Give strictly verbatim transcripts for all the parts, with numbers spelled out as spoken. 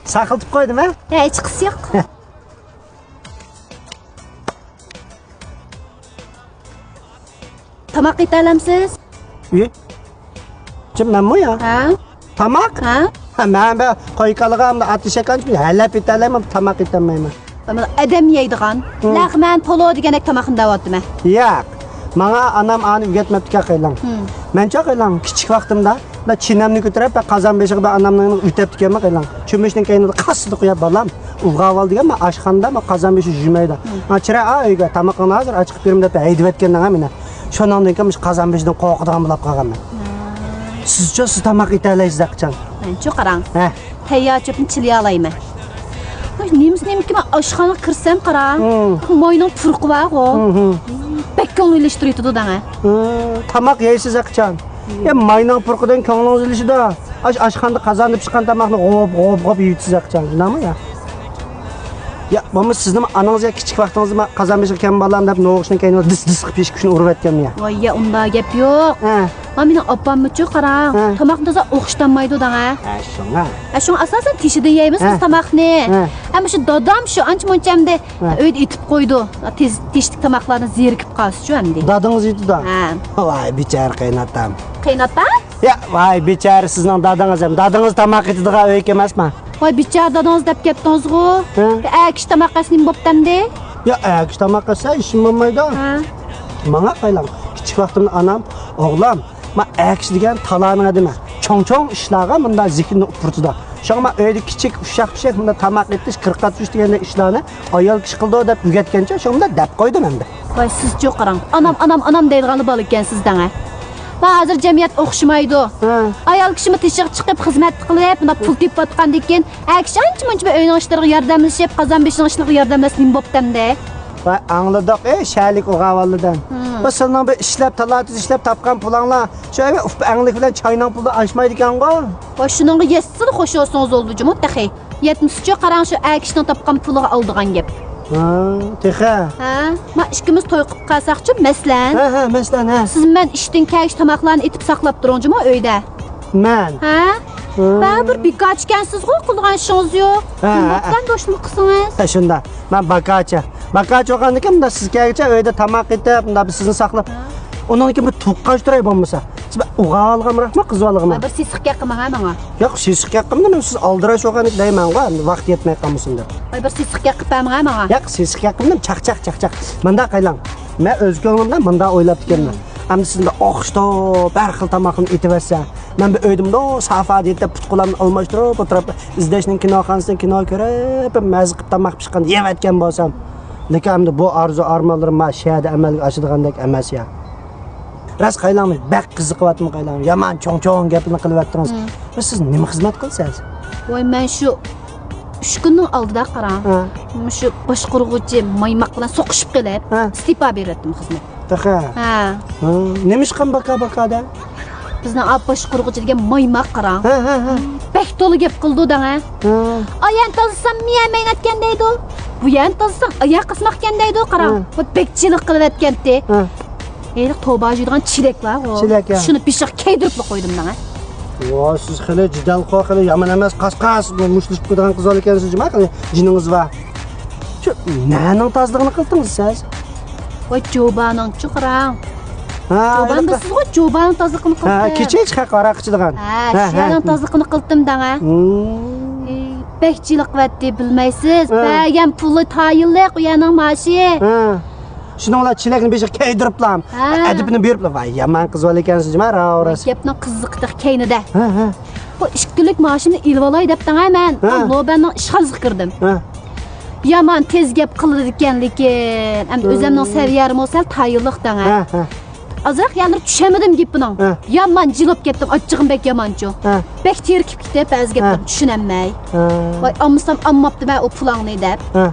ساقلىتىپ قويدۇم، ھە؟ ھە، ھېچقىسى يوق. تاماق ئېتەلەمسىز؟ ئى؟ جىم مەنمۇ يا؟ ھە؟ تاماق؟ ھە؟ ھە، مەن بىر قوي-كالىغا ئەمدى ئاتىشەك ئانچە ھەلەپ ئېتەلەيمەن، تاماق ئېتەلمەيمەن. ئادەم يەيدىغان، ھە. لەغمەن، پولۇ دېگەندەك تاماقنى دەۋاتىمەن. ياق. ماڭا ئانام ئانى ئۆگەتمەپتىكەن قېلىڭ. ھىم. مەنچۇ قېلىڭ، كىچىك ۋاقتىمدا، مۇنداق چىنەمنى كۆتۈرۈپ، بىر قازان بېشىغا بىر ئانامنىڭ ئۆتەپتىكەنمەن قېلىڭ. چۆمۈچنىڭ كەينىدە قاسسىدە قويۇپ، بالام، ئۇلغاۋال دېگەن، مانا ئاشخانىدا، مانا قازان بېشى يۈمەيدۇ. ھىم. ھە، چىرە، ئا، ئۆيگە، تامىقىڭنى ھازىر ئاچىقىپ بېرىمەن دەپ ھەيدىۋەتكەن دەڭە مېنى. شۇنىڭدىن كېيىن مۇشۇ قازان بېشىدىن قورقىدىغان بولاپ قالغانمەن. ھە. سىزچۇ، سىز تاماق ئېتەلەيسىز ھەقىچان. مەنچۇ قاراڭ. ھە. تەييار چۆپنى چىلىيالايمەن. نېمىسى نېمىكى، مەن ئاشخانىغا كىرسەم قاراڭ. ھىم. ماينىڭ پۇرىقى بارغۇ. ھىم، ھىم. بەك كۆڭۈل ئېلىشتۇرۇۋېتىدۇ دەڭە. ھىم، تاماق يەيسىز ھەقىچان. يا ماينىڭ پۇرىقىدىن كۆڭلىڭىز ئېلىشىدۇ. ئاش-، ئاشخانىدا قازاندا پىشقان تاماقنى غوپ، غوپ، غوپ يەيسىز ھەقىچان. شۇنداقمۇ يا؟ يا، بولمىسا سىزنىمۇ ئانىڭىز يا كىچىك ۋاقتىڭىزدا ما قازان بېشىغا كەم بالام دەپ نوغۇچنىڭ كەينىدە دىس، دىس قىلىپ يېشىپ كۈچىنى ئۇرۇۋەتكەنمۇ يا؟ ۋاي يا، ئۇنداق گەپ يوق. ھە. ما مېنىڭ ئاپاممۇچۇ قاراڭ، ھە. تاماقنى تازا ئوخشىتالمايدۇ دەڭە. ھە، شۇڭا. ھە، شۇڭا ئاساسەن تېشىدىن يەيمىز ھە. بىز تاماقنى. ھە. ئەمما شۇ دادام شۇ ئانچە مۇنچە ئەمدى ھە. ئۆيدە ئېتىپ قويىدۇ. تېز-، تېشتىكى تاماقلارنى زېرىكىپ قالسىچۇ ئەمدى. دادىڭىز ئېتىدۇ؟ ھە. ۋاي، بىچارە قېيناتام. قېيناتام؟ يا، ۋاي، بىچارە سىزنىڭ دادىڭىز ھەم. دادىڭىز تاماق ئېتىدىغان ئۆيكى ئەمەسما؟ ۋاي، بىچارە دادىڭىز دەپ كەتتىڭىزغۇ. ھە؟ ئەر كىشى تاماق ئەتسە نېمە بوپتۇ ئەمدى؟ يا، ئەر كىشى تاماق ئەتسە ھېچنېمە بولمايدۇ. ھە. ماڭا قايلاڭ. كىچىك ۋاقتىمدا ئانام، ئوغلۇم، ما ئەر كىشى دېگەن تالانىڭ ئادىمى. چوڭ-چوڭ ئىشلارغا مۇنداق زېھنىنى ئۇپرىتىدۇ. شۇڭا ما ئۆيدە كىچىك ئۇششاق-پىششاق مۇنداق تاماق ئېتىش، كىر قاتۇرۇش دېگەندەك ئىشلارنى ئايال كىشى قىلىدۇ دەپ ئۆگەتكەنچە، شۇڭا مۇنداق دەپ قويدۇم ئەمدى. ۋاي، سىزچۇ قاراڭ. ئانام، ئانام، ئانام دەيدىغانلا بالا ئىكەنسىز دەڭە. ما ھازىر جەمئىيەت ئوخشىمايدۇ. ھە. ئايال كىشىمۇ تېشىغا چىقىپ، خىزمەت قىلىپ، مۇنداق پۇل تېپىۋاتقاندىن كېيىن، ئەر كىشى ئانچە-مۇنچە بىر ئۆينىڭ ئىشلىرىغا ياردەملىشىپ، قازان بېشىنىڭ ئىشلىرىغا ياردەملەشسە نېمە بوپتۇ ئەمدى؟ ۋاي، ئاڭلىدۇق، ئەي، شەھەرلىك ئوغاۋانلاردىن. ھىم. بۇ سىلىنىڭ بىر ئىشلەپ، تالا-تۈز ئىشلەپ تاپقان پۇلۇڭلار، شۇ ئەڭلىك بىلەن چاينىڭ پۇلى ئاشمايدىكەنغۇ. ۋاي، شۇنىڭغا يەتسىلا خوش بولسىڭىز بولىدۇ جۇمۇ تېخى. يەتمىسىچۇ قاراڭ، شۇ ئەر كىشىنىڭ تاپقان پۇلىغا ئالىدىغان گەپ. ھا، تېخى. ھە، ما ئىككىمىز توي قىلىپ قالساقچۇ، مەسىلەن. ھە، ھە، مەسىلەن، ھە. سىز مەن ئىشتىن كەلگۈچە تاماقلارنى ئېتىپ ساقلاپ تۇرۇڭ جۇمۇ ئۆيدە. مەن؟ ھە؟ ھە. بەرىبىر بىكارچىكەنسىزغۇ، قىلىدىغان ئىشىڭىز يوق. ھە، نېمە ھە، بوپتۇ ھە. ئەمدى شۇنداق قىلسىڭىز؟ ھە، شۇنداق. مەن باكارچى. باكارچى بولغاندىكىن مۇنداق سىز كەلگۈچە ئۆيدە تاماق ئېتىپ، مۇنداق بىر سىزنى ساقلاپ. ھە. ئۇنىڭدىن كېيىن بىر تۇغقان تۇراي بولمىسا. سىز بىر ئوغۇل بالىغىمۇ، قىز بالىغىمۇ؟ ۋاي، بىر سېسىق گەپ قىلماڭ ھە ماڭا. ياق، سېسىق گەپ قىلمىدىم، سىز ئالدىراش بولغان دەيمەنغۇ، ۋاقىت يەتمەي قالمىسۇن دەپ. ۋاي، بىر سېسىق گەپ قىلىپ بەرمەڭ ھە ماڭا. ياق، سېسىق گەپ قىلمىدىم، چاقچاق، چاقچاق. مۇنداق قىلايلى. مەن ئۆز كۆڭلۈمدە مۇنداق ئويلاپتىكەنمەن. ئەمدى سىزنى ئوخشىتىپ، ھەر خىل تاماقنى ئېتىۋەتسە، مەن بىر ئۆيدە مۇنداق سافادا يېتىپ، پۇت-قولامنى ئالماشتۇرۇپ ئولتۇرۇپ، ئىزدەشنىڭ كىنوخانىسىدا كىنو كۆرۈپ، مەززە قىلىپ تاماق پىشقاندا يەۋەتكەن بولسام. لېكىن ئەمدى بۇ ئارزۇ-ئارمانلىرىم ما شەھەردە ئەمەلگە ئاشىدىغاندەك ئەمەس يا. راست قايلاڭمۇ، بەك قىزىقىۋاتىمەن قايلاڭ. يامان چوڭ-چوڭ گەپلەرنى قىلىۋەتتىڭىز. ھىم. بىر سىز نېمە خىزمەت قىلىسىز؟ ۋاي، مەن شۇ ئۈچ كۈننىڭ ئالدىدا قاراڭ. ھە. مۇشۇ باشقۇرغۇچى مايماق بىلەن سوقۇشۇپ قېلىپ، ھە. ئىستېپا بېرىۋەتتىم خىزمەت. تېخى؟ ھە. ھە. نېمىشقا باكا-باكا دە؟ بىزنىڭ ئا باشقۇرغۇچى دېگەن مايماق قاراڭ. ھە، ھە، ھە. بەك تولا گەپ قىلىدۇ دەڭە. ھە. ئايان تازىسام مىيەمەينەتكەن دەيدۇ. بۇ يەرنى تازىسام ئاياق قىسماقكەن دەيدۇ، قاراڭ. ھە. بۇ بەك چىلىق قىلىۋەتكەنتى. ھە. ھېلىقى توبا جۇيىدىغان چېلەك بارغۇ. چېلەك، ھە. شۇنى بېشىغا كىيدۈرۈپلا قويدۇم مەن. ۋا، سىز خېلى جېدەلخور، خېلى يامان ئەمەس، قاس-قاس مۇشتلىشىپ كېتىدىغان قىز ئىكەنسىز جۇما، خېلى جېنىڭىز بار. شۇ نەنىڭ تازىلىقىنى قىلدىڭىز سىز؟ ۋاي، جوبانىڭچۇ قاراڭ. ھە، جوبان بىلىسىزغۇ، جوبانىڭ تازىلىقىنى قىلدىم. ھە، كېچىچە خەق ھاراق ئىچىدىغان. ھە، ھە، شۇ يەرنىڭ تازىلىقىنى قىلدىم دەڭە. ھىم. ئېي، بەك چىلىق قىلىۋەتتى، بىلمەيسىز. ھە. بەرگەن پۇلى تايىنلىق، ئۇ يەرنىڭ مائاشى. ھە. شۇنىڭ بىلەن چېلەكنى بېشىغا كىيدۈرۈپلا، ھە. ئەدىپىنى بېرىپلا، ۋاي، يامان قىز بالا ئىكەنسىز جۇما، راۋۇ راست. گەپنىڭ قىزىقى تېخى كەينىدە. ھە، ھە. بۇ ئىككى كۈنلۈك مائاشىمنى ئېلىۋالاي دەپ دەڭە مەن. ھە. لوبەننىڭ ئىشخانىسىغا كىردىم. ھە. يامان تېز گەپ قىلىدىكەن، لېكىن ئەمدى ھە. ئۆزۈمنىڭ سەۋىيەممۇ سەل تايىنلىق دەڭە. ھە، ھە. ئازراق يەرلىرى چۈشەنمىدىم گېپىنىڭ. ھە. يامان جىلىپ كەتتىم، ئاچچىقىم بەك يامانچۇ. ھە. بەك تېرىكىپ كېتىپ بەزى گەپلەرنى ھە. چۈشىنەلمەي. ھە. ۋاي، ئالمىسام ئالماپتىمەن ئۇ پۇلاڭنى دەپ. ھە.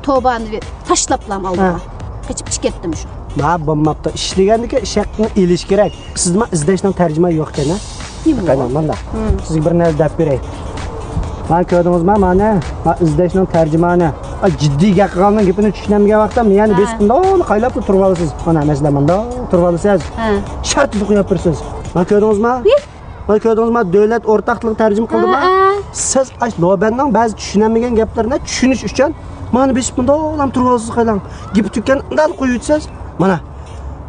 توبانى تاشلاپلام ئالدىغا. ھە. قېچىپ چىقىپ كەتتىم شۇ. ما بولماپتۇ. ئىشلىگەندىكى ئىش ھەققىنى ئېلىش كېرەك. سىزدىما ئىزدەشنىڭ تەرجىمانى يوق ئىكەن ھە؟ نېمە قاينام، ئۇ؟ مانا. ھىم. سىزگە بىر نەرسە دەپ بېرەي. مانا كۆردىڭىزما، مانا. مانا ئىزدەشنىڭ تەرجىمانى. ئا، جىددىي گەپ قىلغاننىڭ گېپىنى چۈشىنەمدىگەن ۋاقىتتا، يەنە ھە. بېسىپ مۇنداق قايلاپلا تۇرۇۋالىسىز. مانا مەسىلەن مۇنداق تۇرۇۋالىسىز. ھە. شەرتلا قويۇپ بېرىسىز. مانا كۆردىڭىزما؟ ھى؟ مانا كۆردىڭىزما، دۆلەت ئورتاقلىقى تەرجىمە قىلدىما؟ ھە، ھە. سىز ئاش لوبەننىڭ بەزى چۈشىنەلمىگەن گەپلىرىنى چۈشىنىش ئۈچۈن مانا بېسىپ مۇنداق ئولام تۇرۇۋالسىز قايلاڭ. گېپى تۈگىگەن ئىنداق قويۇۋېتىسىز. مانا،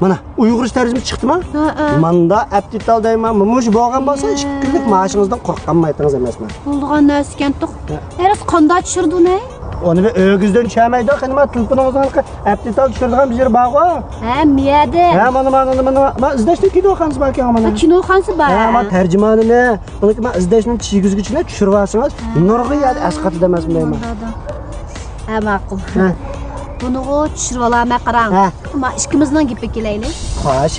مانا، ئۇيغۇرچە تەرجىمىسى چىقتىما؟ ھە، ھە. ماندا ئەپتىتال دەيمەن. مۇشۇ بولغان بولسا، ئىككى كۈنلۈك مائاشىڭىزدىن قورققانمايتىڭىز ئەمەسمۇ؟ بولىدىغان نەرسىكەنتۇق. ھە. ھەرەس قانداق چۈشۈردى ئۇنى؟ ئۇنى بىر ئۆگىزدىن چۈشەمەيدۇ، قېنى ما تېلېفونىڭىزغا ئەپتىتال چۈشۈرىدىغان بىر يېرى بارغۇ. ھە، مىيەدە. ھە، مانا، مانا، مانا، مانا، ئىزدەشنىڭ كىنوخانىسى باركەن، مانا. ھە، كىنوخانىسى بار. ھە، مانا تەرجىمانىنى، ئۇنىڭكى ما ئىزدەشنىڭ چىگۈزگۈچىنى چۈشۈرۈۋالسىڭىز، نۇرغۇن يەردە ئەسقاتىدۇ ئەمەسمۇ دەيمەن. ھە، ماقۇل. ھە. بۇنىغۇ چۈشۈرۈۋالامەن، قاراڭ. ھە. ما ئىككىمىزنىڭ گېپىگە كېلەيلى. خوش.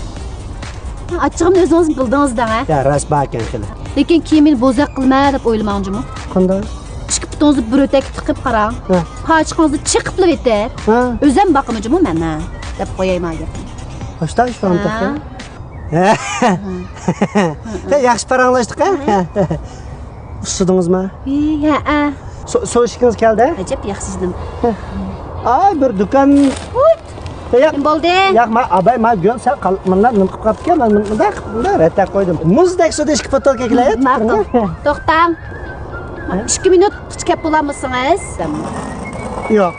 ئاچچىقىمنى ئۆزىڭىز بىلدىڭىز دەڭ، ھە؟ يا، راست باركەن خېلى. لېكىن كېيىن مېنى بوزەك قىلىمەن دەپ ئويلىماڭ جۇمۇ. قانداق؟ ئىككى پۇتىڭىزنى بىر ئۆتەككە تىقىپ قاراڭ. ھە. پاچىقىڭىزنى چېقىپلا ئېتىپ. ھە. ئۆزەم باقىمەن جۇمۇ مەن، ھە، دەپ قوياي ما گەپنى. ئاشتا ئىش بارمىتاق؟ ھە. ھە. ھە، ياخشى پاراڭلاشتۇق، ھە؟ ھە. ئۇسسىدىڭىزمۇ؟ ھە، ھە. سو-، سو ئىشىكىڭىز كەلدى؟ ئەجەب ياخشى دېدىم. ئاي، بىر دۇكان. ۋۇي! ياق. نېمە بولدى؟ ياق، ما ئاباي، ما گۈل، سەن قال-، مانا نېمە قىلىپ قاپتىكەن؟ مەن مۇنداق، مۇنداق رەتتە قويدۇم. مۇزدەك سۇدا ئىككى بوتۇلكا كېلەيدۇ. ماقۇل. توختاڭ. ھە؟ ئىككى مىنۇت كېلىپ بولالمىسىڭىز. ياق.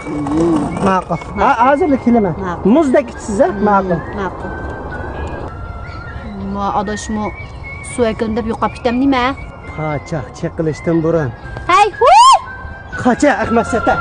ماقۇل. ھا، ھازىرلا كېلىمەن. ماقۇل. مۇزدەك ئىچىسىز، ھە؟ ماقۇل. ماقۇل. ما ئاداشمۇ سۇ ئەكىلىم دەپ يوقاپ كېتەم نېمە؟ پاچاق چېقىلىشتىن بۇرۇن. ھەي، ھۇي! قاچە، ئەخمەق سەتە.